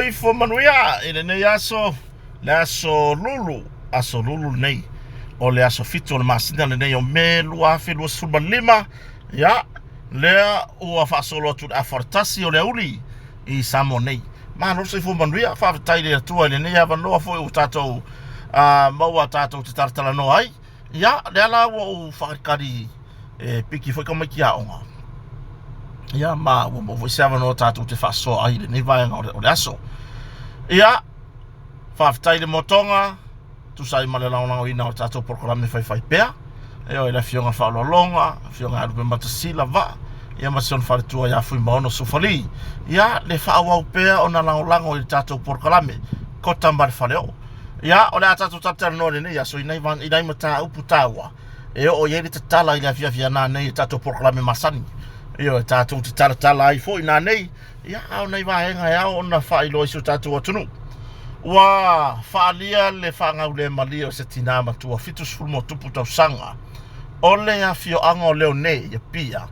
Soifua manuia i lenei aso, le aso Lulu, aso Lulu lenei o le aso 7 o le masina lenei o Me 2025. Ia, lea ua faasolo atu le afa o le tasi o le auli i Samoa nei. Malo le soifua manuia, faafetai i le Atua i lenei avanoa foi ua tatou maua tatou te talatalanoa ai. Ia, lea la ua ou faakali e piki foi tamaiti aoga. Ia, ma ua maua foi se avanoa tatou te faasoa ai i lenei vaega o le aso. Ia, faafetai i le motoga, tusa ai ma le lagolagoina o le tatou polokalame faifai pea. Ioe, le Afioga Faaaloaloga, Afioga ia Lupe Matasila Vaa, ia ma si ona faletua ia Fuimaono Sufali. Ia, le faaauau pea ona lagolago i le tatou polokalame, Kota ma le Faleoo. Ia, o le a tatou talatalanoa i lenei aso i nai, i nai mataupu taua e oo i ai le tatala i le afiafi a nanei i tatou polokalame masani. Ioe, tatou te talatala ai foi nanei, ia, a o nai vaega e ao ona faailoa i si o tatou atunuu. Ua faaalia le faagaulemalie o se tinā matua 70+ tausaga o le afioaga o Leone i Apia,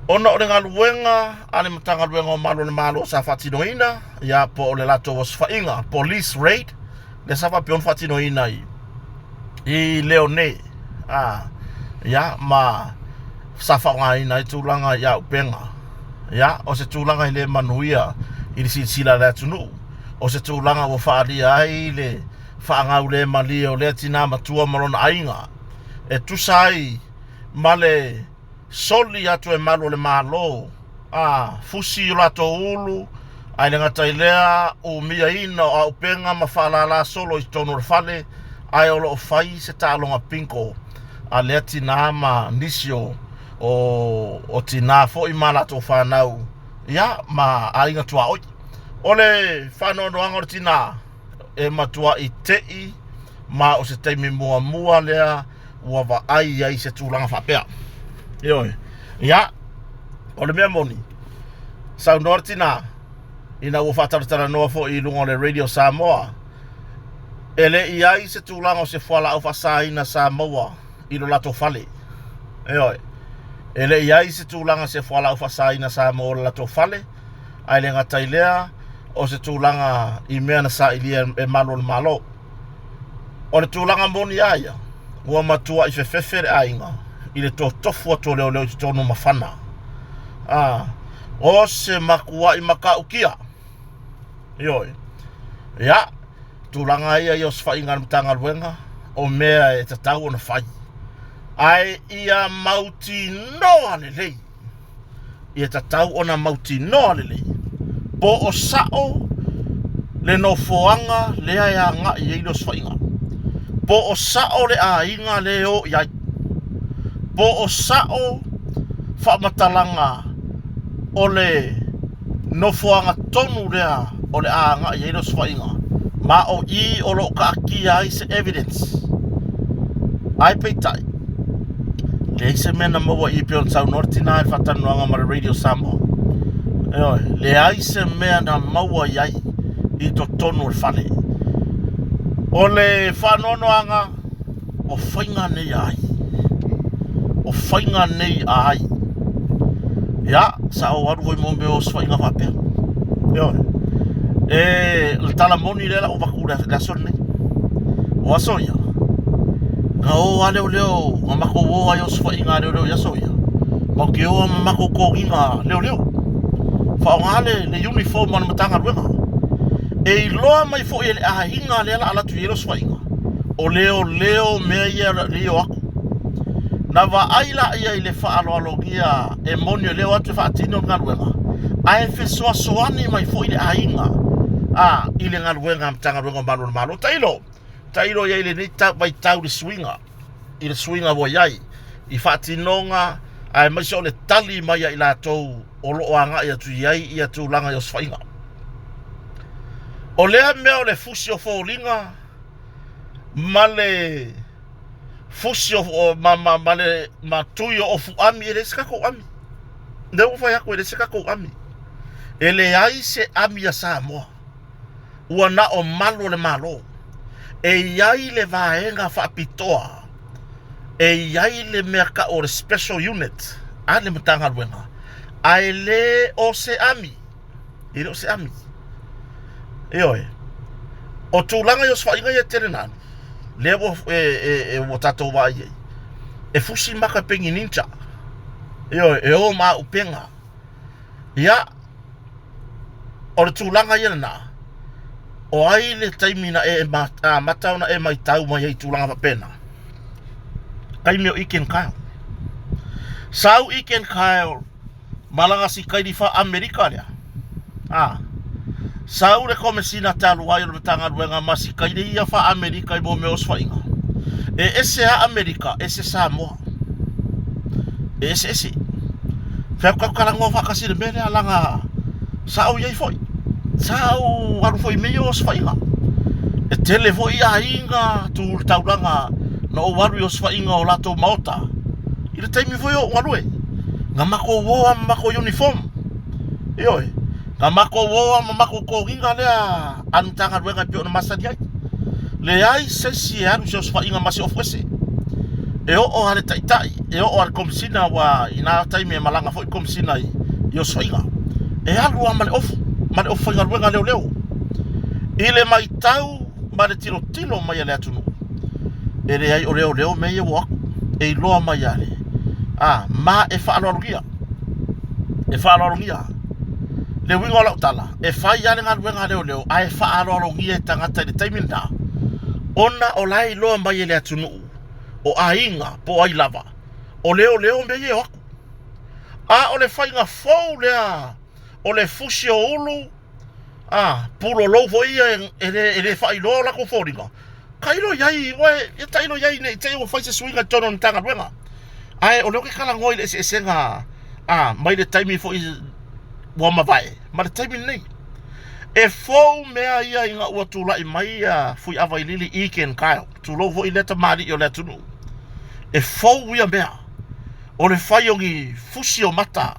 ona o le galuega a le Matagaluega o Malu o le Malo sa faatinoina, ia, po o le latou osofaiga, police raid, lea sa faapea ona faatinoina i Leone, a, ia, ma sa faaaogaina ai tulaga i auupega. Ia, o se tulaga e le manuia i le silasila a le atunuu, o se tulaga ua faaalia ai le faagaulemalie o lea tinā matua ma lona aiga, e tusa ai ma le soli atu e malu o le Malo, a fusi i o latou ulu, ae le gata i lea, umiaina o auupega ma faalala solo i totonu o le fale, ae o lo o fai se taaloga bingo a lea tinā ma nisi o, o, o tinā foi ma latou fanau, ia, ma aiga tuaoi. O le faanoanoaga o le tinā, e matuai te'i ma o se taimi muamua lea ua vaai ai se tulaga faapea. Ioe. Ia, o le mea moni, saunoa le tinā, ina ua faatalatalanoa foi i luga o le Radio Samoa, e le i ai se tulaga o se fualaau faasaina sa maua i lo latou fale. Ioe. E le i ai se tulaga se fualaau faasaina sa maua i lo latou fale, ae le gata i lea, o se tulaga i mea na sailia e malu o le Malo. O le tulaga moni a ia, ua matuai fefefe le aiga i le totofu atu o leoleo i totonu mafana. A, o se matuai matautia. Ioe. Ia, tulaga ia i osofaiga a le Matagaluega, o mea e tatau ona fai. Ae ia mautinoa lelei ia tatau ona mautinoa lelei po o sao le nofoaga lea e agai i ai le osofaiga, po o sao le aiga lea e o i ai, po o sao faamatalaga o le nofoaga tonu lea o le a agai i ai le osofaiga, ma o i o lo o taatia ai se evidence. Ae peitai, leai se mea na maua i i pei ona saunoa le tina i le faatalanoaga ma le Radio Samoa. Ioe, leai se mea na maua i ai i totonu o le fale. O le faanoanoaga, o faiga nei a ai? O faiga nei a ai? Ia, sa ou alu foi mo mea o osofaiga faapea. Ioe. E, le tala moni lea la ua avatu le aso lenei. O aso ia, na o a leoleo, na matou o ai osofaiga a leoleo i aso ia. Matou te o ma matou togiga leoleo. Faaaoga le, le uniform a le Matagaluega. E iloa mai foi e le aiga lea la alu atu i ai le osofaiga, o leoleo mea ia e o atu. Na vaai laia i le faaaloalogia e moni o lea o atu e faatino le galuega, ae fesoasoani mai foi le aiga a i le galuega a Matagaluega o Malu o le Malo. Tailo, tailo i ai lenei vaitau i le suiga, i le suiga ua i ai i faatinoga aemaise o le tali mai a i latou o lo o agai atu i ai ia tulaga i osofaiga. O lea mea o le fusi o foliga ma le fusi o ma, ma, ma le ma tui o ofu ami, e leai se tatou ami. Lea ua fai atu e leai se tatou ami. E leai se ami a Samoa. Ua na o malu o le Malo. E i ai le vaega faapitoa, e i ai le mea tau o le special unit a le Matagaluega, ae le o se ami. E le o se ami. Ioe. O tulaga i osofaiga ia e tele na alu, lea ua, e, e, e, ua tatou vaai ai, e fusi maka pei ni ninja. Ioe, e o ma auupega. Ia, o le tulaga ia lena, o ai le taimi na e amata ona e maitau mai ai i tulaga faapena? Taimi o Ike and Kyle. Sau Ike and Kyle ma lana sikaili faa-Amerika lea. A, sau le Komesina talu ai o le Matagaluega ma sikaili ia faa-Amerika i mea o osofaiga. E ese lava Amerika, ese Samoa. E eseese. Fai atu tatou talanoa faatasi i le mea lea leaga sa ou i ai foi. Sa ou alu foi i mea ia o osofaiga. E tele foi aiga tu i le taulaga na ou alu i osofaiga o latou maota i le taimi foi o ou galue. Na matou o lava ma matou uniform. Ioe. Na matou o lava ma matou toniga lea a le Matagaluega e pei ona masani ai. Leai se isi e alu i se osofaiga ma se ofu ese. E oo lava i le taitai, e oo lava i le Komesina aua i na taimi e malaga foi le Komesina i i osofaiga. E alu lava ma le ofu, ma le ofu faigaluega leoleo. I le matau ma le tilotilo mai a le atunuu, e leai o leoleo mea ia ua o atu. E iloa mai lava le, a, ma e faaaloalogia. E faaaloalogia. Le uiga o lau tala, e fai lava le galuega a leoleo ae faaaloalogia e tagata i le taimi lena, ona o la e iloa mai e le atunuu, o aiga po o ai lava, o leoleo mea ia e o atu. A o le faiga fou lea o le fusi o ulu, a, pulolou foi ia e le, e le faailoa o latou foliga, tailo i ai, ua e tailo i ai ne i te i ua fai se suiga i totonu o le Matagaluega. Ae o lea ou te talanoa i le eseesega a, mai le taimi foi ua mavae ma le taimi lenei. E fou mea ia ina ua tulai mai ia Fuiavailili Egan Kyle, tulou foi lea tamalii o le atunuu. E fou ia mea, o le fai o ni fusi o mata,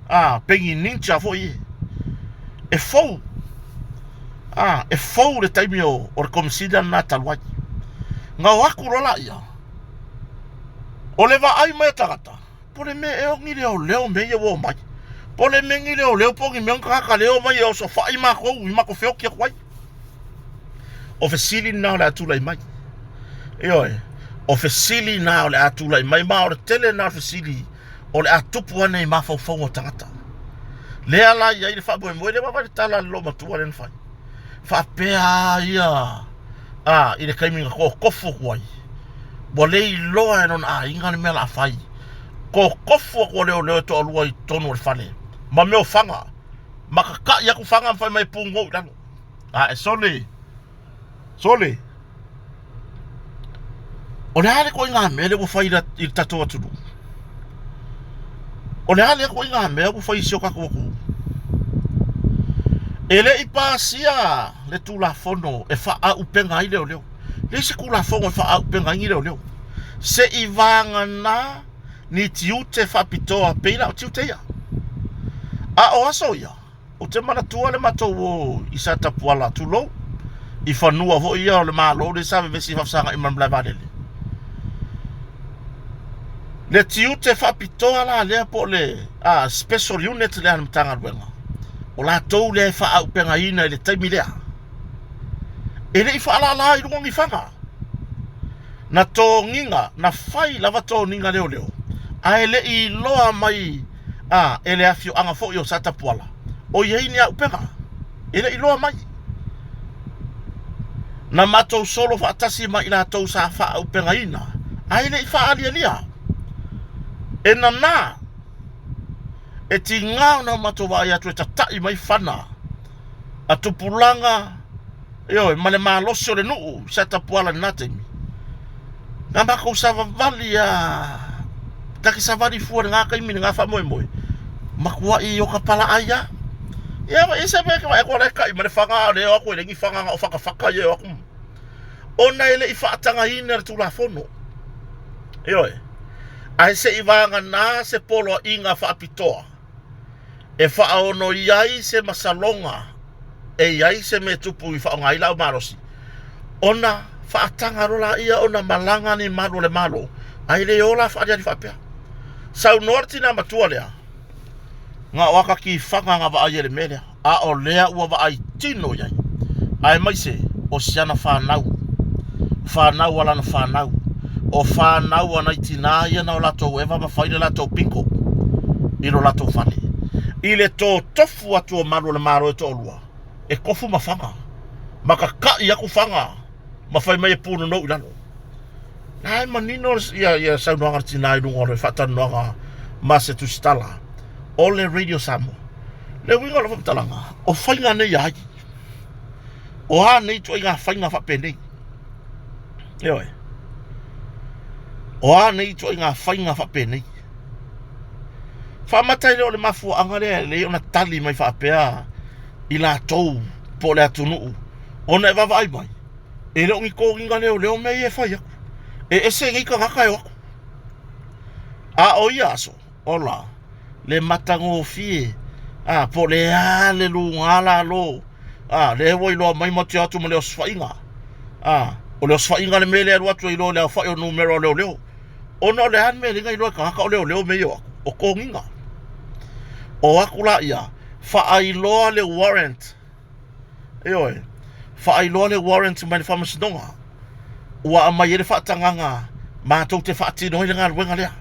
a, pei ni ninja foi e. E fou, a, e fou le taimi o, o le Komesina lena talu ai. Na o atu loa laia, o le vaai mai a tagata, Po le mea ea o ni leoleo mea ia ua omai. Po le mea ni leoleo po o ni mea o ni tagata lea e omai e osofai matou i matou feoti atu ai. O fesili na o le a tulai mai. Ioe, o fesili na o le a tulai mai ma o le tele na o fesili o le a tupu ane i mafaufauga o tagata. Lea la i ai le faamoemoe, lea vaavaai le tala a le loomatua lea na fai. Faapea a ia a i le taimi na totofu atu ai, ua le iloa e lona aiga le mea o le a fai. Totofu atu o leoleo e toalua i totonu o le fale ma mea o faga, ma tata'i atu faga ma fai mai e pugou i lalo. Ae sole, sole, o le a le ituaiga mea lea ua fai i le tatou atunuu? O le a lea ituaiga mea ua fai i si o tatou atunuu? E le i pasia le Tulafono e faaauupega ai leoleo. Leai se Tulafono e faaauupega ai ni leoleo. Se i vagana ni tiute faapitoa pei la o tiute ia. A o aso ia, Ou te manatua le matou o i Satapuala, tulou, i fanua foi ia o le Malo lea sa vevesi faafesagai ma le malae vaalele. Le tiute faapitoa la lea po o le special unit lea a le Matagaluega, o latou lea e faaaupegaina i le taimi lea. E le i faalala i luga o ni faga. Na toniga, na fai lava toniga leoleo, ae le i iloa mai a, e le afioaga foi o Satapuala, o i ai ni auupega, e le i iloa mai. Na matou solo faatasi ma i latou sa faaaupegaina, ae le i faaalialia. E nanā, e tiga ona matou vaai atu e tata'i mai fana a tupulaga, ioe, ma le malosi o le nuu i Satapuala i lena taimi. Na matou savavali a ta te savali fua i lena taimi i lena faamoemoe, matuai oka palaai a. Ia e ese mea e te vaai atu o la e kai ma le faga a o lea e o atu e leai ni faga na o fatafata ia e o atu. Ona e le i faatagaina le Tulafono. Ioe. Ae se i vagana se poloaiga faapitoa e faaono ai se masaloga e i ai se mea e tupu i faaaoga ai laau malosi, ona faataga loa laia ona malaga ni malu o le Malo, ae le o la faaaliali faapea. Saunoa le tina matua lea, na o ata tifaga na vaai ai i le mea lea, a o lea ua vaai tino i ai. Aemaise o si ana fanau, fanau a lana fanau, o fanau a nai tinā ia na o latou eva ma fai le latou bingo i lo latou fale. I le totofu atu o malu o le Malo e toalua, e kofu ma faga, ma kakaʻi aku faga ma fai mai e punonou i lalo. La e manino ia, ia saunoaga a le tinā i luga o le faatalanoaga ma se tusitala o le Radio Samoa. Le uiga o lau faamatalaga, o faiga nei a ai? O a nei ituaiga faiga faapenei? Ioe. O a nei ituaiga faiga faapenei? Faamata ai lea o le mafuaaga lea e lelei ona tali mai faapea i latou po o le atunuu ona e vaavaai mai e le o ni toniga leoleo mea ia e fai atu. E ese nei tagata e o atu. A o ia aso, ola, le matagofie, a, po o le a le luga lalo, a, lea ua iloa mai ma te o atu ma le osofaiga, a, o le osofaiga le mea lea e alu atu e iloa i le aofai o numera o leoleo. Ona o le a le mea e leai ona iloa e tagata o leoleo mea ia o atu? O toniga. O atu laia, faailoa le warrant Ioe, faailoa le warrant mai le faamasinoga ua aumai ai le faatagaga matou te faatino ai le galuega lea.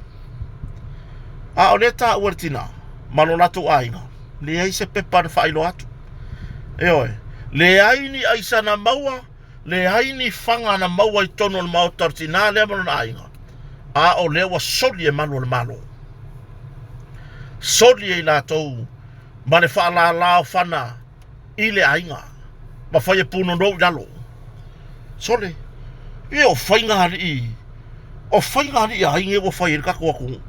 A o lea e taua le tina ma lo latou aiga, leai se pepa na faailoa atu. Ioe, leai ni aisa na maua, leai ni faga na maua i totonu o le maota o le tina lea ma lona aiga, a o lea ua soli e malu o le Malo. Soli e i latou ma le faalala o fana i le aiga ma fai e punonou i lalo. Sole, ia o faiga alii, o faiga alii a ai nei ua fai ai le tatou atunuu?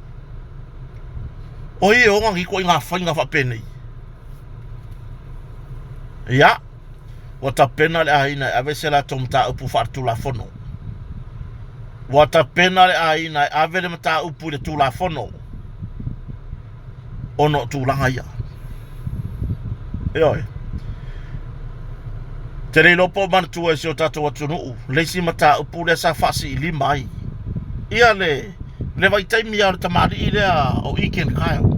O ai e ona nei ituaiga faiga faapenei? Ia, ua tapena le aiga e ave se latou mataupu faaletulafono. Ua tapena le aiga e ave le mataupu i le Tulafono. ona o tulaga ia. Ioe. Te le iloa po o manatua e si o tatou atunuu le isi mataupu lea sa faasiilima ai ia le le vaitaimi lava o le tamalii lea o Egan Kyle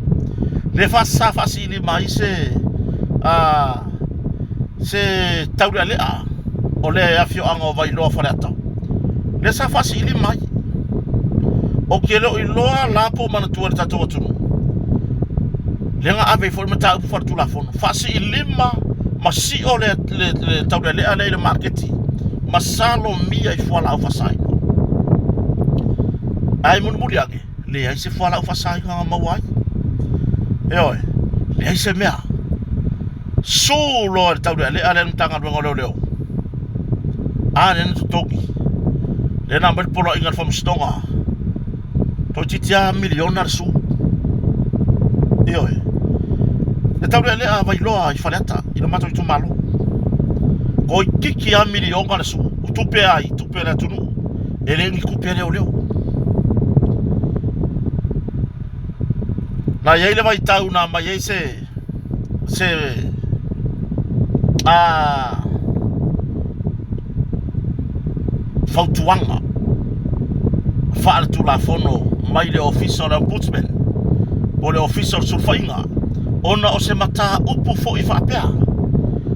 lea fa, sa faasiilima ai se a, se taulealea o le afioaga o Vailoa Faleata lea sa faasiilima ai. Ou te le o iloa la po o manatua e le tatou atunuu lea na ave ai foi le mataupu faaletulafono faasiilima ma sio le, le, le taulealea lea i le maketi ma salomia i fualaau faasaina. Ae mulimuli ane, leai se fualaau faasaina na maua ai. Ioe, leai se mea. Su loa i le taulealea lea le Matagaluega o Leoleo. A lea na totogi. Lea na aumai le poloaiga a le Faamasinoga. Toeitiiti lava miliona le su. Ioe. Le taulealea a Vailoa i Faleata i lo matou itumalo. Toeitiiti lava miliona le su. O tupe ai, tupe a le atunuu. E le o ni tupe a leoleo. Na i ai le vaitau na aumai ai se se a fautuaga faaletulafono mai le Ofisa o le Ombudsman po o le Ofisa o le Sulufaiga ona o se mataupu foi faapea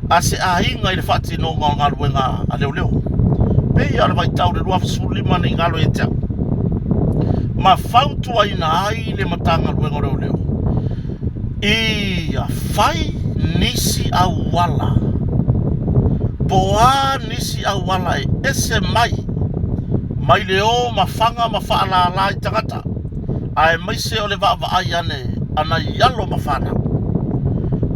a se aiga i le faatinoga o galuega a leoleo. Pei lava o le vaitau i le 2015 ne i galo ia te au, ma fautuaina ai le Matagaluega o Leoleo ia fai nisi auala po o a nisi auala e ese mai mai le o ma faga ma faalala i tagata aemaise o le vaavaai ane a nai alo ma fanau.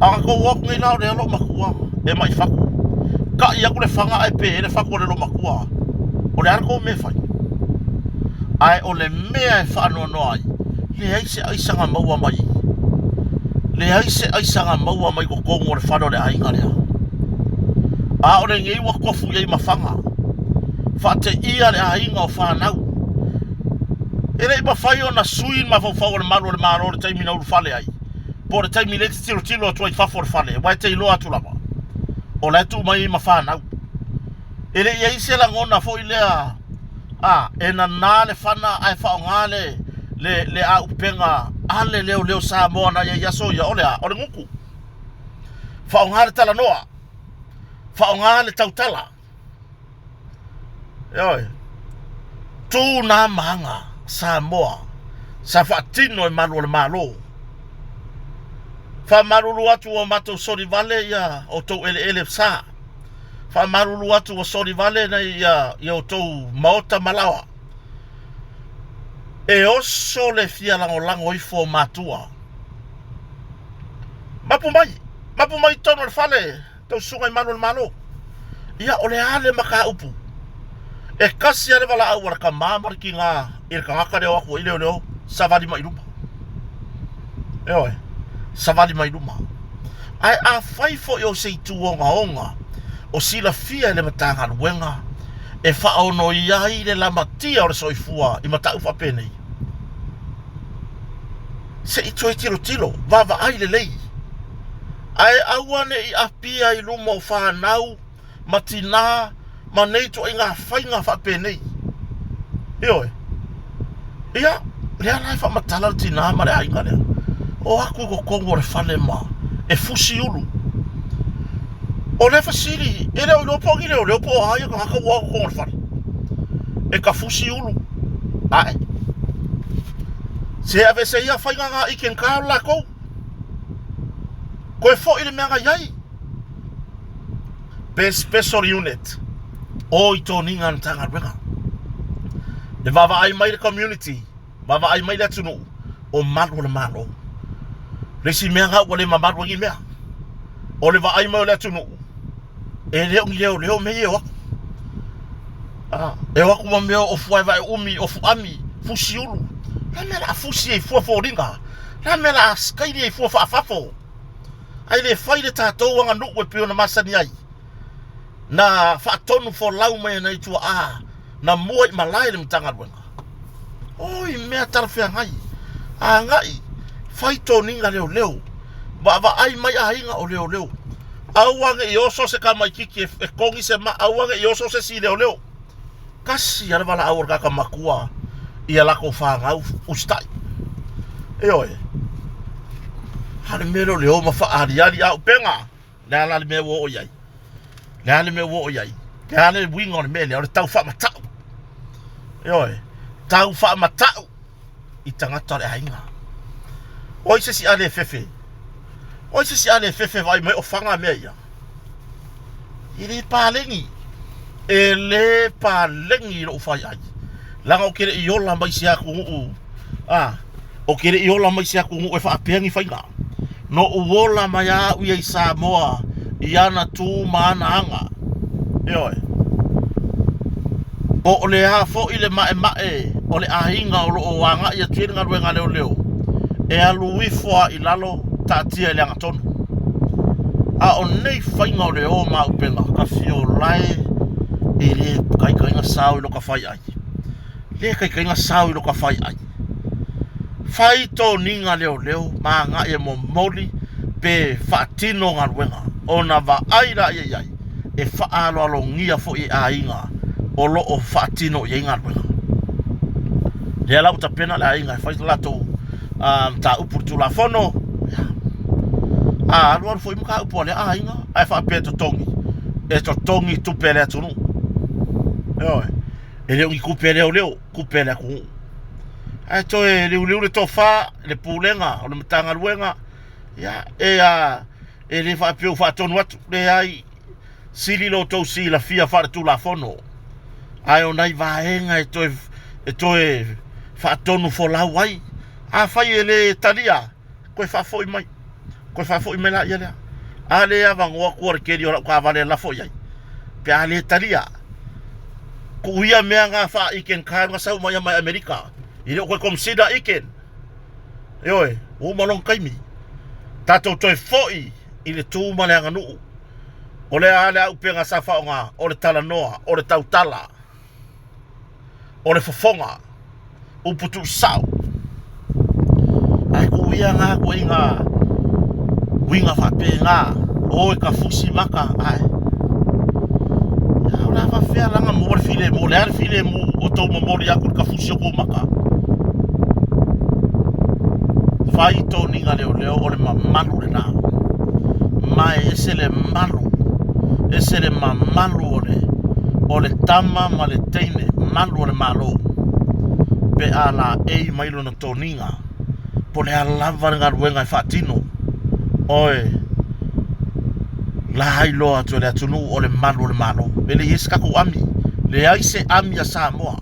A tatou o atu nei la o le alo matua e mai fatu, kai atu le faga ae pe le fatu a le alo matua, o le a le tou mea e fai? Ae o le mea e faanoanoa ai, leai se aisa na maua mai, leai se aisa na maua mai totonu o le fale o le aiga lea. A o lenei ua tofu i ai ma faga, faateia le aiga o fanau. E le i mafai ona sui le mafaufau o le malu o le Malo i le taimi na ulufale ai, po o le taimi lea e te tilotilo atu ai i fafo o le fale, aua e te iloa atu lava, o la e tuu mai ai ma fanau. E le i i ai se lagona foi lea, a, e nana le fana ae faaaoga le, le, le aupega a le leoleo Samoa na i ai i aso ia, o le a? O le gutu. Faaaoga le talanoa. Faaaoga le tautala. Ioe. Tu nā maga Samoa sa faatino e malu o le Malo. Faamalulu atu ua matou soli vale ia outou eleele sa. Faamalulu atu ua soli vale ia ia outou maota ma laoa. E oso le fia lagolago ifo o matua. Mapu mai, mapu mai i totonu o le fale. Tau susuga i malu o le Malo. Ia, o le a le mataupu? E kasi lava le valaau a le tama ma le tiga i le tagata lea o atu ai leoleo, savali mai i luma. Ioe, savali mai i luma. Ae afai foi o se itu ogaoga o silafia e le Matagaluega e faaonoia ai le lamatia o le soifua i mataupu faapenei, se i toe tilotilo, vaavaai lelei, ae aua ne i apia i luma o fanau ma tinā ma nei ituaiga faiga faapenei. Ioe. Ia, lea la e faamatala le tinā ma le aiga lea. O atu i totonu o le fale ma e fusi ulu. O le fesili, e le o iloa po o ni leoleo po o a ia tagata ua o atu i totonu o le fale. E ka fusi ulu. Ae. Se aveese ia faiga na i kenka o lakou. Koe foi le mea na iai. Pe special unit o i toniga na Matagaluega. E vaavaai mai le community, vaavaai mai le atunuu o malu o le Malo. Le isi mea na ua le mamalu ai ni mea. O le vaai mai o le atunuu E le o ni leoleo mea ia e o atu. A, e o atu ma mea o fuaevae umi, o fuami, fusi ulu. Le a mea o le a fusi ai fua foliga? Le a mea o le a sikaili ai fua faafafo? Ae le fai le tatou aganuu e pei ona masani ai. Na faatonu folau mai e nai tuaa na mua i malae i le Matagaluega. Oi, mea talafeagai. Agai, fai toniga leoleo. Vaavaai mai aiga o leoleo. Aua ne i oso se tamaititi e kogi se maa, aua ne i oso se isi leoleo. Tasi lava le valaau a le tagata matua i a latou fanau usitai. Ioe. A o le mea lea o le o ma faaaliali auupega. Le a la le mea ua oo i ai? Le a le mea ua oo i ai? Le a le uiga o le mea lea? O le tau faamatau. Ioe, tau faamatau i tagata o le aiga. O ai se isi ale e fefe? O ai se isi ale e fefe vaai mai o faga mea ia? E le paleni. E le paleni i lou fai ai. Leaga ou te le i ola mai se atunuu a ou te le i ola mai se atunuu e faapea ni faiga. Na ou ola mai lava au ia i Samoa i ana tu ma ana aga. Ioe. Po o le a foi le maemae o le aiga o lo o agai atu i ai le galuega a leoleo, e alu ifo lava i lalo, taatia i le agatonu. A o nei faiga o le o ma auupega, ka fiolae e le taitaiga sao i loka faiai. Le taitaiga sao i loka faiai. Fai toniga leoleo ma agai e momoli pe faatino galuega ona vaai laia i ai e faaaloalogia foi e aiga o lo o faatino i ai galuega. Lea la ua tapena le aiga e fai le latou mataupu i le Tulafono. A alualu foi mataupu a lea aiga ae faapea e totogi, e totogi tupe a le atunuu. Ioe, e le o ni tupe a leoleo, tupe a le atunuu. Ae toe liuliu le tofa i le Pulega o le Matagaluega, ia, e a, e le faapea ua faatonu atu, leai, sili lo outou silafia faaletulafono, ae o nai vaega e toe, e toe faatonu folau ai. Afai e le talia, toe faafoi mai, toe faafoi mai laia lea. A le avanoa atu le keli o lau taavale e lafo i ai, pe a le talia, tuu ia mea na faa-Iken car na sau mai mai Amerika, e le o toe consider Iken. Ioe, ua uma lona taimi. Tatou toe foi i le tu ma le aganuu. O le a le auupega sa faaaoga, o le talanoa, o le tautala, o le fofoga, upu tuusao. Ae tuu ia na ituaiga uiga faapena, o e ka fusi maka, ae o le a faafefea laga maua le filemu, o le a le filemu o tou momoli atu i le kafusi o kou maka? Fai toniga leoleo o le mamalu lena, ma e ese le malu. Ese le mamalu o le o le tama ma le teine malu o le Malo pe a laei mai lona toniga po le a lava le galuega e faatino oe la iloa atu e le atunuu o le malu o le Malo. E le i ai se tatou ami, leai se ami a Samoa,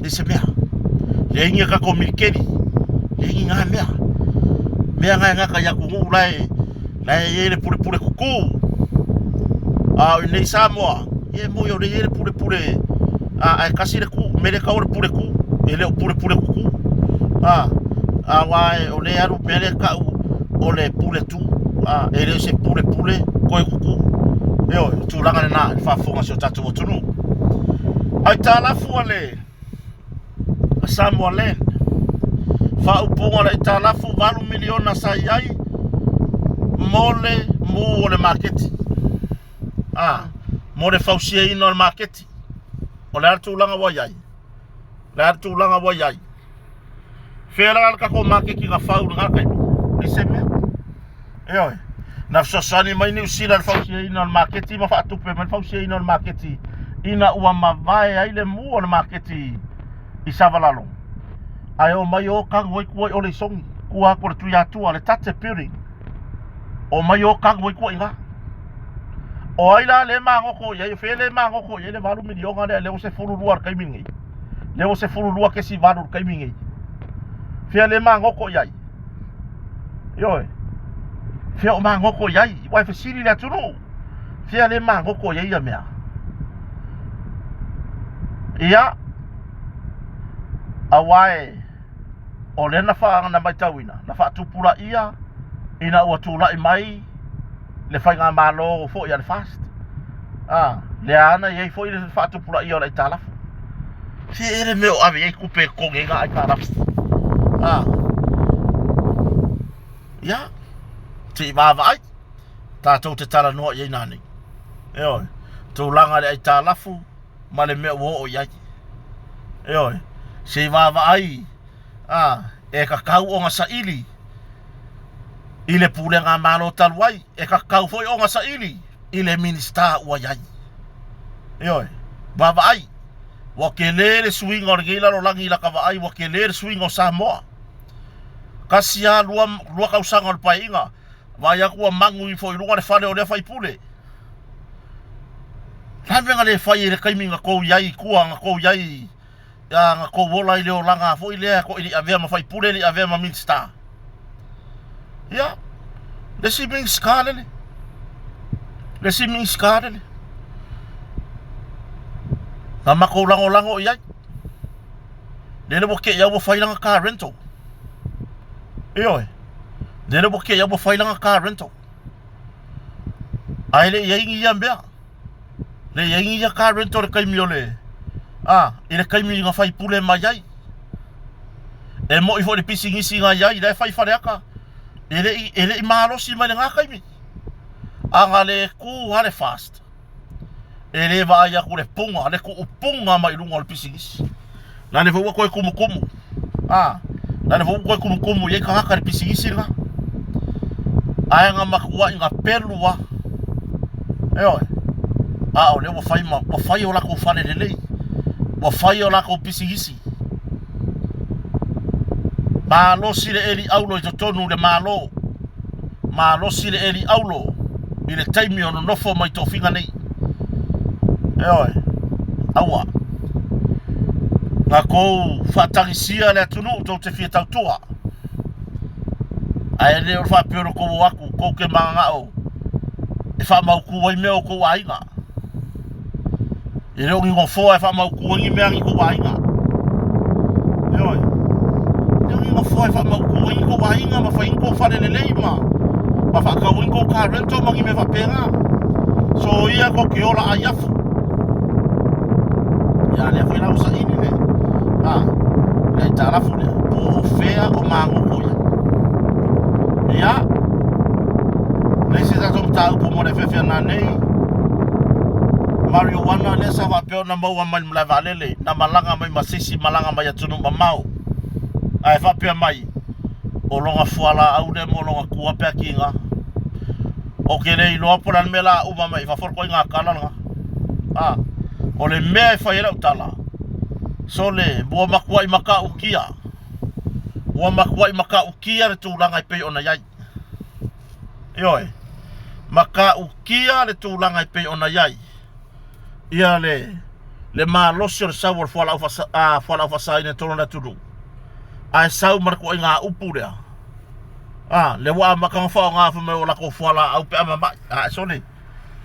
leai se mea. Leai ni a tatou militeli, leai ni na mea. Mea na e gata i atunuu la e la e i ai le pulepule kuku. A o inei Samoa, ia e moi o lea e i ai le pulepule a ae tasi le ku, mea lea e tau o le pule ku, e le o pulepule kuku. A aua o lea e alu mea lea e tau o le pule tu, a e le o se pulepule koe kuku. Ioe, o tulaga lena i le faafofoga a si o tatou atunuu. Aitalafu a le Samoa Land. Faaupuga o le aitalafu $8 miliona sa i ai mo le mu o le maketi. A, mo le fausiaina o le maketi. O le a le tulaga ua i ai? O le a le tulaga ua i ai? Fea la le tatou maketi na fau i lena taimi? Leai se mea. Ioe. Na fesoasoani mai Niu Sila i le fausiaina o le maketi ma faatupe mai le fausiaina o le maketi ina ua mavae ai le mu o le maketi i Savalalo. Ae omai o tanu ai tua i Oleisoni, tua atu o le Tuiatua, le Tate Building. Omai o tanu ai tua i ina. O ai la lea e magoto i ai, o fea lea e magoto i ai le $8 miliona lea, lea ua 12 i le taimi lenei. Lea ua 12.8 i le taimi lenei. Fea lea e magoto i ai? Ioe. Fea o magoto i ai? Ua e fesili le atunuu. Fea le magoto i ai ia mea? Ia, aua e o lea na, wha, na maitauina, na faatupulaia ina ua tulai mai le faigamalo foi a le FAST. A, lea ana i ai foi le faatupulaia o le aitalafu. Se e le mea o ave i ai tupe e totogi ai na aitalafu. A, ia, se i vaavaai, tatou te talanoa i ai nanei. Ioe, tulaga i le aitalafu ma le mea ua oo i ai. Ioe, se i vaavaai, a, e tatau ona saili i le pulega Malo talu ai, e tatau foi ona saili i le Minisita ua i ai. Ioe, vaavaai, ua tele le suiga o lenei lalolagi i lata vaai, ua tele le suiga o Samoa. Tasi lava, lua, lua tausaga o le Paeaiga, vaai atu ua magu ifo i luga le fale o lea faipule. Le a le mea na le fai i le taimi na tou i ai i tua, na tou i ai a na tou ola i le olaga foi lea e le i avea ma faipule, e le i avea ma Minisita. Ia, le isi Minisita lele, le isi Minisita lele, na matou lagolago i ai, lele ua te i au ua fai lana car rental. Ioe, lele ua te i au ua fai lana car rental. Ae le i i ai ni ia mea. Le i ai ni ia car rental i le taimi o le, a, i le taimi na faipule mai ai. E moi foi le pisinisi na i ai, la e fai Faleata, e le i, e le i malosi mai lena taimi. A na le tu lava le FAST, e le vaai atu le puga, le tuupuga mai luga o le pisinisi. La le foi ua toe tumutumu, a, la le foi ua toe tumutumu i ai tagata i le pisinisi lena. Ae na matuai na pelu lava. Ioe. A o lea ua fai ma, ua fai o latou fale lelei, ua fai o latou pisinisi. Malosi le eli aulo i totonu i le Malo. Malosi le eli aulo i le taimi o nonofo mai tofiga nei. Ioe, aua. Na kou faatagisia le atunuu tou te fia tautua. Ae le o le faapea o le tou o atu, tou te mananao e faamautu ai mea o tou aiga. E le o ni nofoa e faamautu ai ni mea a ni tou aiga. Ioe. E le o ni nofoa e faamautu ai ni tou aiga ma fai ni tou fale lelei ma, ma faatau ai ni tou car rental ma ni mea faapena. So ia tou te ola ai afu. Ia lea foi la ua saili le, a, le aitalafu lea, po o fea o magoto ia. Ia, le isi tatou mataupu mo le afiafi a nanei, Marijuana lea sa faapea ona maua mai le malae vaalele na malaga mai ma se isi malaga mai atunuu mamao ae faapea mai o lona fualaau lea mo lona tua pe a kiga. Ou te le iloa po o le a le mea o le a uma mai i fafo le ituaiga tala lena. A, o le mea e fai ai lau tala, sole, ua matuai matautia, ua matuai matautia le tulaga e pei ona i ai. Ioe, matautia le tulaga e pei ona i ai ia le le malosi o le sau o le fualaau faasa, a, fualaau faasaina i totonu o le atunuu, ae sau ma le ituaiga upu lea. A, lea ua amata ona faaaoga fai mai o latou fualaau pe a mamai. A, sole,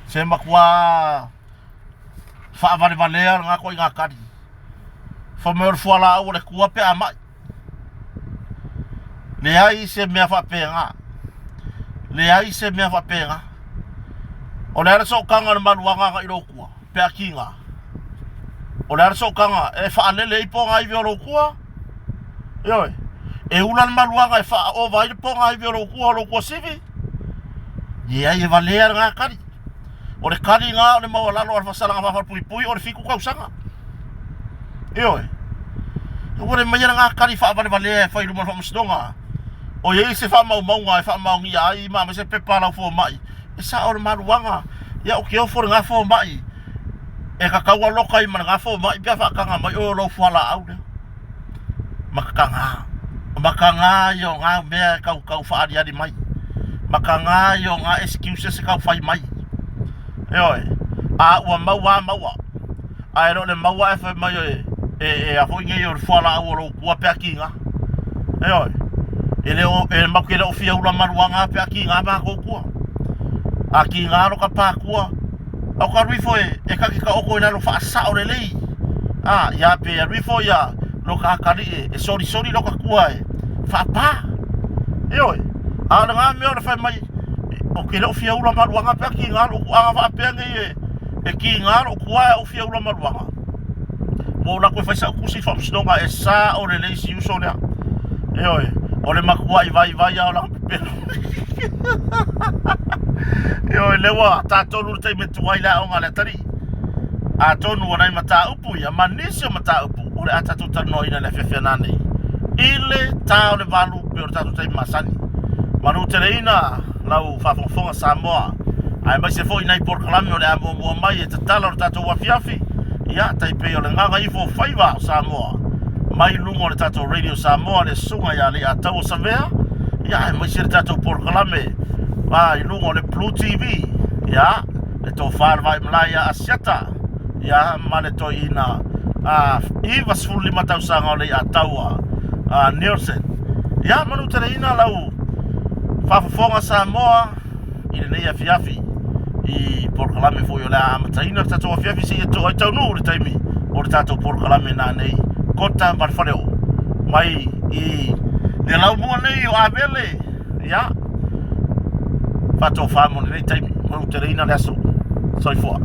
se matua faavalevalea lena ituaiga tali. Fai mai o le fualaau a le Atua pe a mai. Leai se mea faapena. Leai se mea faapena. O le a le sootaga o le maluaga agai i lou tua pe a kiga? O le a le sootaga e faalele ai pogaivi o lou tua? Ioe. E ula le maluaga e faaova ai le pogaivi o lou tua o lou tuasivi? Leai, e valea lena tali. O le tali lena o le maualalo a le faasalaga faafalepuipui o le 7 tausaga. Ioe. Ua le maia lena tali faavalevalea e fai i luma o le faamasinoga. O i ai se faamaumauga e faamaonia ai ma aumai se pepa a lau fomai e sao le maluaga. Ia ou te ofo i lena fomai e tatau aloka ai ma lena fomai pe a faataga mai oe o lou fualaau lea. Matagā. O matagā ia o ngā mea e tau tau whaariari mai. Matagā ia o ngā excuses e tau whai mai. Ioe, a ua mau a maua. A e le o le maua ae fai mai e, e, e a foi nei o le fualaau o lou kua pe a kiga. Ioe, e le o, e matou te le o fia ula maluaga pe a kiga matou kua. A kiga lo ka pā kua, Au ka alu ifo e, e kaki ka oko i lalo faasao lelei. A, ia pe alu ifo ia lo ka akalii e, e solisoli lo ka kua e faapā. Ioe, a o le ngā mea o le fai mai, o ke le o fia ula maluaga pe a ki ngā lou kuaga faapea nei e, e ki ngā lou kua e au fia ula maluaga. Ua ou lako e fai sa'u tusi i le faamasinoga e sao lelei si uso lea. Ioe, o le matua'i vaivai lava o lana pepelo. Ioe, lea ua tatolu le taimi e tuai le aoga a le atalii. Atonu o nai mataupu ia ma nisi o mataupu o le a tatou talanoaina i le afiafi ana nei i le ta o le valu pei o le tatou taimi masani. Manuteleina lau faafogafoga Samoa, aemaise foi nai polokalame o le a muamua mai e tatala o le tatou afiafi, ia, tai pei o le Gagaifo o Faiva o Samoa, mai luga o le tatou Radio Samoa, le susuga ia Leiataua Savea, ia, aemaise le tatou polokalame a, i luga o le Blue TV, ia, le tofa le Vaimalae ia Asiata, ia, ma le toeaina a, 95 tausaga o Leiataua a, Nielsen. Ia, manuteleina lau faafofoga Samoa i lenei afiafi i polokalame foi o le a amataina le tatou afiafi seia to ai taunuu le taimi o le tatou polokalame nanei Kota ma le Faleoo mai i le laumua nei o Avele ia faatofa mo lenei taimi manuteleina le aso. Soifua.